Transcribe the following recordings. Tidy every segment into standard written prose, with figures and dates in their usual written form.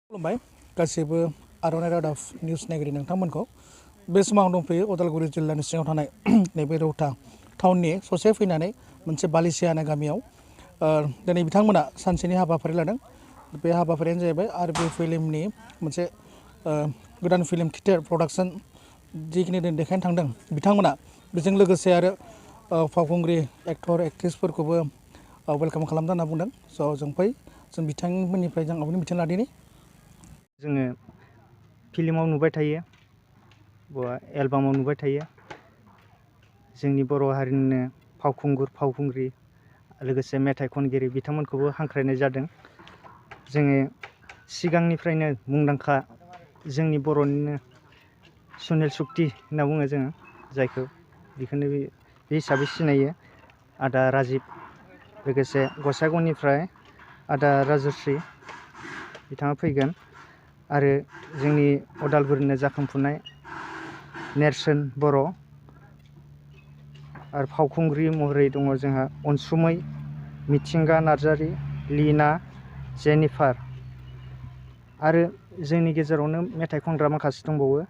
खुलुमबाय गासैबो आर'नाइ रादाब निउस नायगिरि नोंथांमोनखौ बे समाव आं दंफैयो उदालगुरि जिल्लानि सिङाव थानाय नैबे रौता टाउननि ससे फैनानै मोनसे बालिसिया होननाय गामियाव दिनै बिथांमोना सानसेनि हाबाफारि लादों। बे हाबाफारियानो जाहैबाय आरबि फिल्मनि मोनसे गोदान फिल्म किटेर प्रडाक्शन जिखिनि देखायनो थांदों बिथांमोना बेजों लोगोसे आरो फावखुंग्रि एक्टर एक्ट्रिसफोरखौबो वेलकाम खालामदों होनना बुंदों। स' जों फै जों बिथांमोननिफ्राय जों आबुनि बिथोन लादिनि जोङो फिल्माव नुबाय थायो बा एलबामाव नुबाय थायो जोंनि बर' हारिनिनो फावखुंग्रि लोगोसे मेथाइ खनगिरि बिथांमोनखौबो हांख्रायनाय जादों। जोङो सिगांनिफ्रायनो मुंदांखा जोंनि बर'निनो सुनिल सुक्ति होनना बुङो जोङो जायखौ बेखौनो बे हिसाबै सिनायो। आदा राजिब लोगोसे गसाइगावनिफ्राय आदा राजश्री बिथाङा फैगोन आरो जोंनि उदालगुरिनो जाखांफुनाय नेरसोन बर' आरो फावखुंग्रि महरै दङ जोंहा अनसुमै, मिथिंगा नार्जारि, लिना, जेनिफार आरो जोंनि गेजेरावनो मेथाइ खनग्रा माखासे दंबावो।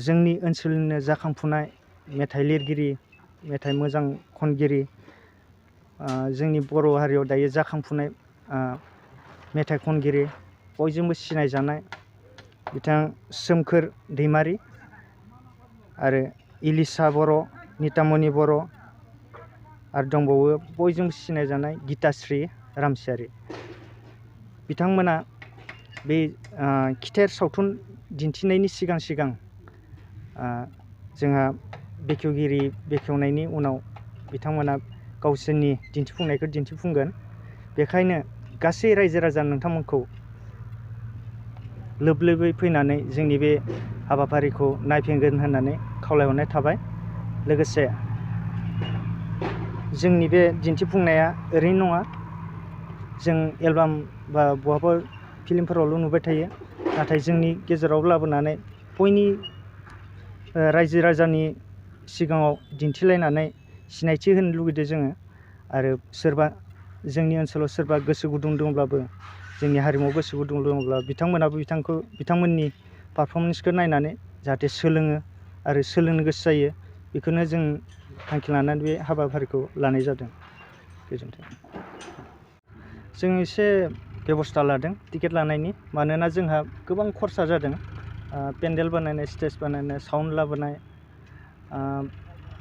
जोंनि ओनसोलनिनो जाखांफुनाय मेथाइ लिरगिरि, मेथाइ मोजां खनगिरि, जोंनि बर' हारियाव दायो जाखांफुनाय मेथाइ खनगिरि बयजोंबो सिनायजानाय बिथां सोमखोर दैमारि आरो इलिसा बर', नितामनि बर' आरो दंबावो बयजोंबो सिनायजानाय गिताश्री रामसियारि। बिथांमोना बे किटेर सावथुन दिन्थिनायनि सिगां जोंहा बेखेवगिरि बेखेवनायनि उनाव बिथांमोना गावसोरनि दिन्थिफुंनायखौ दिन्थिफुंगोन। बेखायनो गासै रायजो राजा नोंथांमोनखौ लोब लोबै फैनानै जोंनि बे हाबाफारिखौ नायफैगोन होननानै खावलायहरनाय थाबाय। लोगोसे जोंनि बे दिन्थिफुंनाया ओरैनो नङा, जों एलबाम बा बहाबा फिल्मफोरावल' नुबाय थायो, नाथाय जोंनि गेजेराव लाबोनानै बयनि रायजो राजानि सिगाङाव दिन्थिलायनानै सिनायथि होनो लुगैदों जोङो। आरो सोरबा जोंनि ओनसोलाव सोरबा गोसो गुदुं दंब्लाबो जोंनि हारिमुआव गोसो गुदुं दङब्ला बिथांमोनाबो बिथांमोननि पारफरमेन्सखौ नायनानै जाहाथे सोलोङो आरो सोलोंनो गोसो जायो, बेखौनो जों थांखि लानानै बे हाबाफारिखौ लानाय जादों। गोजोन्थों। जों एसे बेबस्था लादों टिकेट लानायनि, मानोना जोंहा गोबां खरसा जादों। पेन्डेल बानायनाय, स्टेज बानायनाय, साउन्ड लाबोनाय,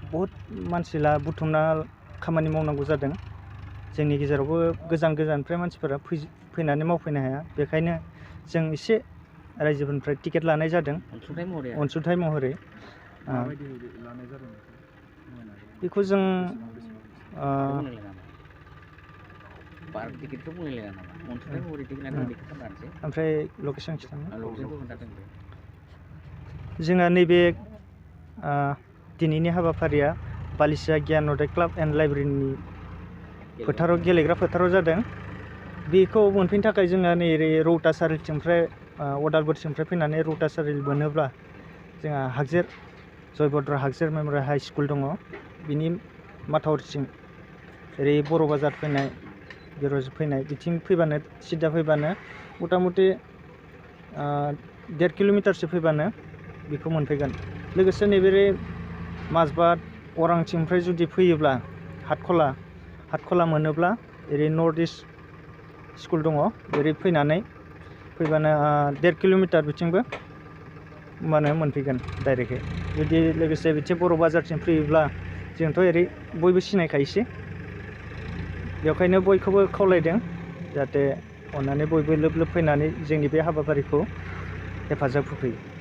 बहुद मानसि बुथुमना खामानि मावनांगौ जादों। जोंनि गेजेरावबो गोजान गोजाननिफ्राय मानसिफोरा फैनानै मावफैनो हाया, बेखायनो जों एसे रायजोफोरनिफ्राय टिकेट लानाय जादों अनसुंथाइ महरै। बेखौ जों ओमफ्राय लकेसन खिथानो जोंहा नैबे दिनैनि हाबाफारिया बालिसिया गियान'दय क्लाब एन्ड लाइब्रेरिनि फोथाराव गेलेग्रा फोथाराव जादों। बेखौ मोनफैनो थाखाय जोंहा नै रौता सारिथिंनिफ्राय उदालगुरिसिमनिफ्राय फैनानै रौता सारिल मोनोब्ला जोंहा हागजेर जयभद्र हागजेर मेमरियेल हाइ स्कुल दङ, बिनि माथावरिथिं ओरै बर' बाजार फैनाय, बेर'ज फैनाय बिथिं फैबानो सिदा फैबानो मथा मथि 1.5 किल'मिटारसो फैबानो बेखौ मोनफैगोन। लोगोसे नैबे माजबाद अरांथिंनिफ्राय जुदि फैयोब्ला हाटखला मोनोब्ला ओरै नर्थ इस्ट स्कुल दङ, ओरै फैबानो 1.5 किल'मिटार बिथिंबो होमबानो मोनफैगोन डाइरेक्टयै। जुदि लोगोसे बिथिं बर' बाजारथिं फैयोब्ला जोंथ' ओरै बयबो सिनायखायोसै, बेखायनो बयखौबो खावलायदों जाहाथे अननानै बयबो लोब लोब फैनानै जोंनि बे हाबाफारिखौ हेफाजाब होफैयो।